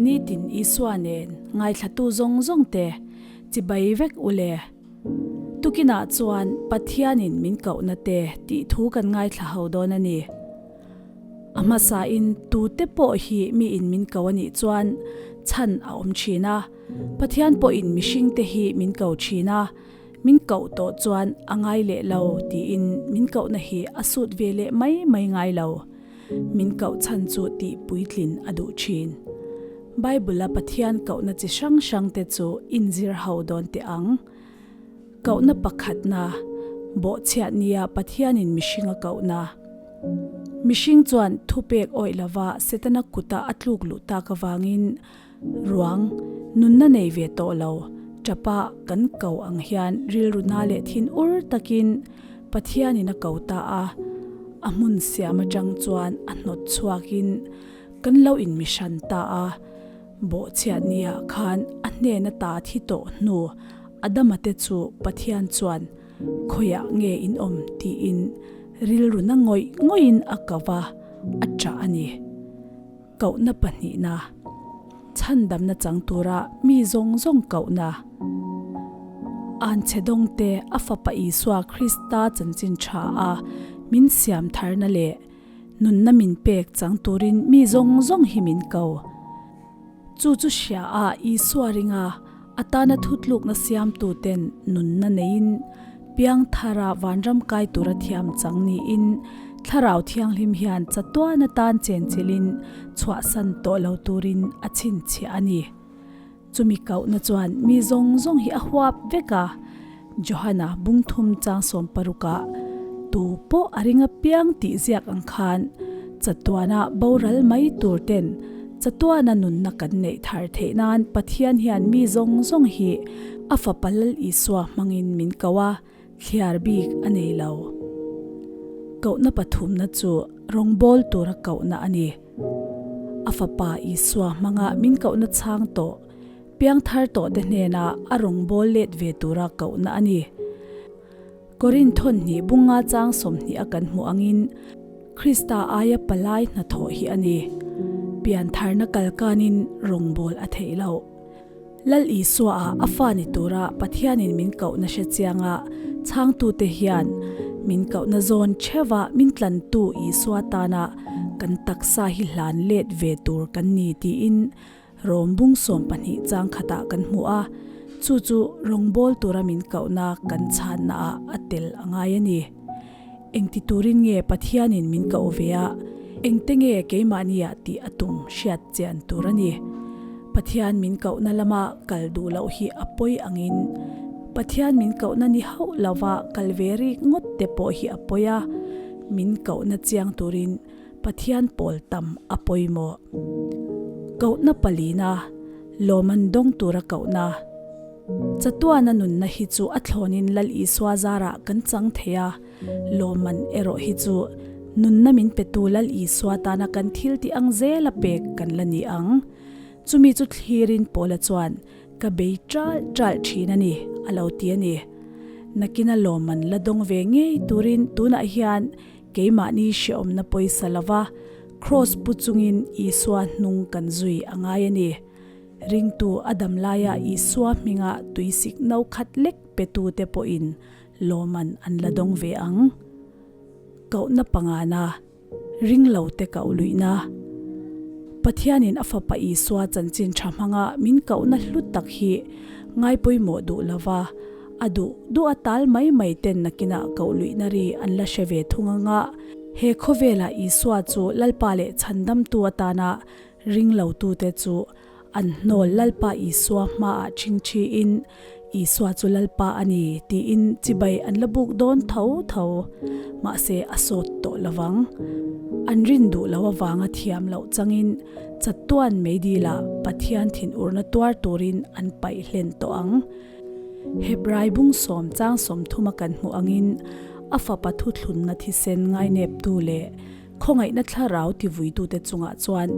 Nitin Isua nen ngaithlatu zawng zawng te chibai vek u le. Tukinah chuan Pathianin min kohna te tih thu kan ngaithla ho dawn a ni. A hmasain tute pawh hi miin min ko a nih chuan chhan a awm thin a, Pathian pawhin mihringte hi min ko thin a, min koh tawh chuan a ngai leh lo tiin min kohna hi a sut ve leh mai mai ngai lo. Min koh chhan chu tih puitlin a duh thin. Bible-a Pathian kohna chi hrang hrangte chu inzir ho dawn teh ang. Kohna pakhatna, Bawhchhiat nia Pathianin mihring a kohna. Mihring chuan thupek awih lova Setana kuta a tluk luh tak avangin ruang nunna nei ve tawh lo tapa kan ko ang hian rilru na leh thin ur takin Pathianin a ko ta a, a hmun siam atang chuan a hnawt chhuakin kan lo inmihran ta a. Bawhchhiat niah khan a hnena ta thi tawh hnu Adama te chu Pathian chuan khawiah nge in awm tiin rilru na ngawih ngawihin a ko va, a ṭah a ni. Kohna pahnihna, chhandamna chang tura mi zawng zawng kohna. Anchhe dawngte a Fapa Isua Krista chanchin ṭha a min siam tharna leh Nunna min pek chang turin mi zawng zawng hi min ko. Chu chu hria a Isua ringa a tana thutlukna siamtuten nunna neiin piang thara vanram kai tura thiam chang niin Thlarau Thianghlim hian chatuan atan chenchilhin chhuahsan tawh lo turin a chhinchhiah a ni. Chumi kohna chuan mi zawng zawng hi a huap vek a, Johana bungthum chang 60ah tu pawh a ring apiang tih ziak ang khan chatuana boral mai tur ten chatuana nunna kan neih thar theih nan Pathian hian mi zawng zawng hi a fapa Lal Isua hmangin min ko a, thliar bik a nei lo. Kohna pathumna chu rawngbawl tura kohna a ni. A Fapa Isua hmanga min kohna chhang tawh, piangthar tawhte hnena a rawngbâwl let ve tura kohna a ni. Korinth hawn bunga chang 20 a kan hmuh angin Krista aia palai hnathawh hi a ni. Piantharna kalkanin rawngbâwl a theih loh. Lal Isua-a a fa ni tura Pathianin min kohna hre chianga chhangtute hian min kohna zawn theuha min tlantu Isua tana kan taksa hi hlan let ve tur kan ni tiin Rom bung 12 chang khatah kan hmu a, chu chu rawngbâwl tura min kohna kan chhannaah a tel a ngai a ni. Engti turin nge Pathianin min koh ve a, engte nge keimahnia tih a tum hriat chian tur a ni. Pathian min kohna lama kal duh loh hi a pawi angin, Pathian min kohna ni hauh lova kal ve rik ngawt te pawh hi a pawi a, min kohna chiang turin Pathian pawl tam a pawimawh. Kohna palina, lawm an dawng tura kohna. Chatuana nunna hi chu a thlawnin Lal Isua zarah kan chang thei a, lawmman erawh hi chu nunna min petu Lal Isua tana kan thil tih ang zela pek kan la ni ang. Chumi chu thlirin Paula chuan, Ka bei ṭalh ṭalh ṭhin a ni, a lo ti a ni. Nakina lawmman la dawng ve ngei turin tunah hian keimahni hrehawmna pawisa lova Kraws pu chungin Isua hnung kan zui a ngai a ni. Ringtu a dam laia Isua hminga tuisik no khat lek petute pawhin lawman an la dawng ve ang. Kohna pangana, ringlote koh luihna. Pathianin a Fapa Isua chanchin tha hmanga min kohna hlu tak hi ngai pawimawh duh lova, a duh duh a tal mai mai ten nakinah koh luihna ri an la hre ve thung anga, he khawvelah Isua chu Lalpa leh Chhandamtu atana Ringlotute chu an hnawl Lalpa Isua hmaah chingchiin, Isua chu Lalpa a ni tiin chibai an la buk dawn tho tho. Mahse a sawt tawh lovang. An rin duh lo avanga thiam loh changin chatuan meidilah Pathian thinurna tuar turin an paih hlen tawh ang. Hebrai bung 10 chang 30 a kan hmuh angin a fapa thuthlunna thisen ngaineptu leh Khawngaihna thlarau tivuitute chungah chuan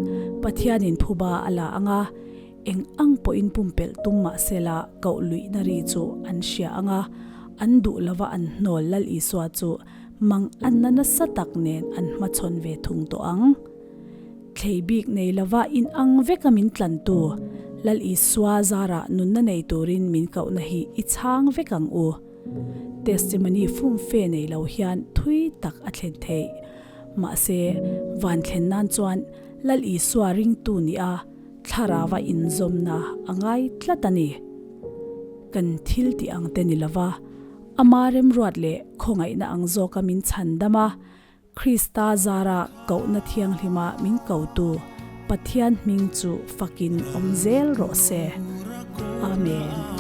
Pathianin phuba a la ang a, eng ang pawhin pumpelh tum mah sela koh luihna ri chu an hria ang a, an duh lova an hnawl Lal Isua chu mang anna nasa tak nen an hmachhawn ve thung tawh ang. Thlei bik nei lova in ang veka min tlantu Lal Isua zarah nunna nei turin min kohna hi i chhang vek ang u. Testimony fumfe nei lo hian thui tak a thlen theih. Mahse, van thlen nan chuan Lal Isua ringtu nia thlarava inzawmna a ngai tlat a ni. Kan thil tih ang te ni lova, ama remruat leh khawngaihna ang zawka min chhan dam a, Krista zara kohna thianghlima min kotu Pathian hming chu fakin awm zel rawh se. Amen.